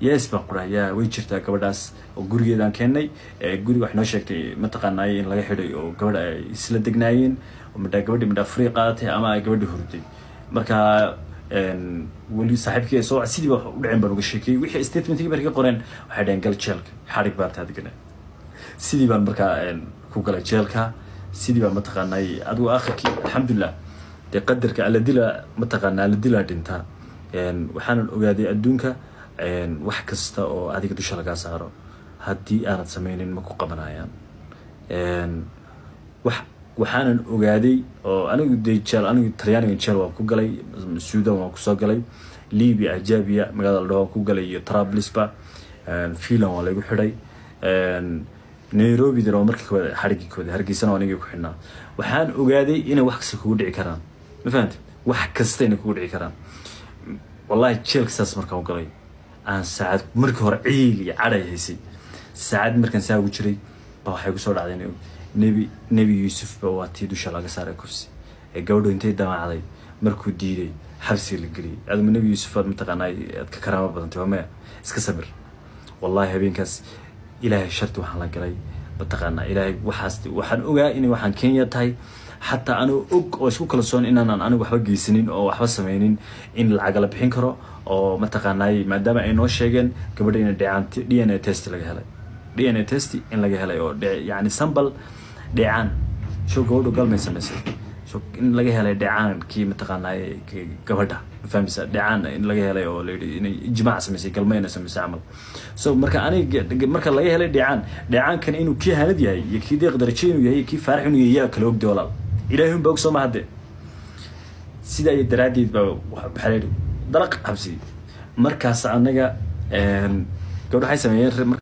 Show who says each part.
Speaker 1: Yes baan ku dhahay, yaa way jirtaa gabadhaas oo gurigeedaan keennay. Guriga wax noo sheegtay mataqaanaaye in laga xidhay oo gabadha ay isla degnaayeen oo midhaa gabadhii midhaa free qaadatay ama ay gabadhii hurday. Marka weli saaxiibkii soo sidii ba wax u dhaceen baan uga sheekeyey. Wixii statementkii markay ka qoreen, waxay dhaheen gal jeelka, xadhig baa taadgana. Sidii baan markaa ku galay jeelka. Sidii baan mataqaanay adigu akhirkii, alxamdulilah, dee qadarka alla dila mataqaanaa, alla dilaa dhintaa. Waxaanan ogaaday adduunka wax kasta oo adiga dusha lagaa saaro, haddii aanad sameynin ma ku qabanayaan. Wax waxaanan ogaaday oo anigu dee jeel, anigu Talyaanigan jeel waan ku galay, Suudan waan kusoo galay, Libya Ajabiya magaalada la dhaho waan ku galay iyo Trablisba, Finland waa laygu xidhay, Nairobidana waa markii koowaad xadhiggii koowaad, Hargeysana waa anigii ku xidhnaa. Waxaan ogaaday inay wax kasta kugu dhici karaan, ma fahamtid? Wax kasta inay kugu dhici karaan. Wallahi jeelka saas markaan u galay, aan saacad markii hore ciil iyo cadhay haysay, saacad markaan saa ugu jiray ba waxay kusoo dhacday Nebi Yuusuf ba waa tii dusha laga saaray kufsi ee gabadhu intay damacday, markuu diiday xabsiga la geliyay. Aduma Nebi Yuusuf aad mataqaanaa aad ka karaamo badantay? Waa maya. Iska sabir. Wallahi habeenkaas Ilaahay sharti waxaan la galay mataqaanaa, Ilaahay waxaas waxaan ogaa inay waxaan Kenya tahay. Xataa anuu og oo isku kalsoon inaanan anigu waxba geysanin oo waxba sameynin, in lacag la bixin karo oo mataqaanaay, maadaama ay noo sheegeen gabadha ina dheecaan DNA test laga helay, DNA test in laga helay oo yani sample dheecaan sho gabadhu galmay samaysay, so in laga helay dheecaankii mataqaanaay gabadha, ma fahmaysa? Dheecaan in laga helay oo la yidhi inay ijmaac samaysay, galma inay samaysay camal. So marka aniga marka laga helay dheecaan, dheecaankan inuu kii Hanad yahay iyo kii Deeq Darajo inuu yahay iyo kii Faarax inuu yahay yaa kala ogde? Walaal, Ilaahay un baa og, soo ma? Hadde sidaa iyo daraaddeed baa waxaa la yidhi dalaq xabsi. Markaas anaga gabadha waxay sameeyeen.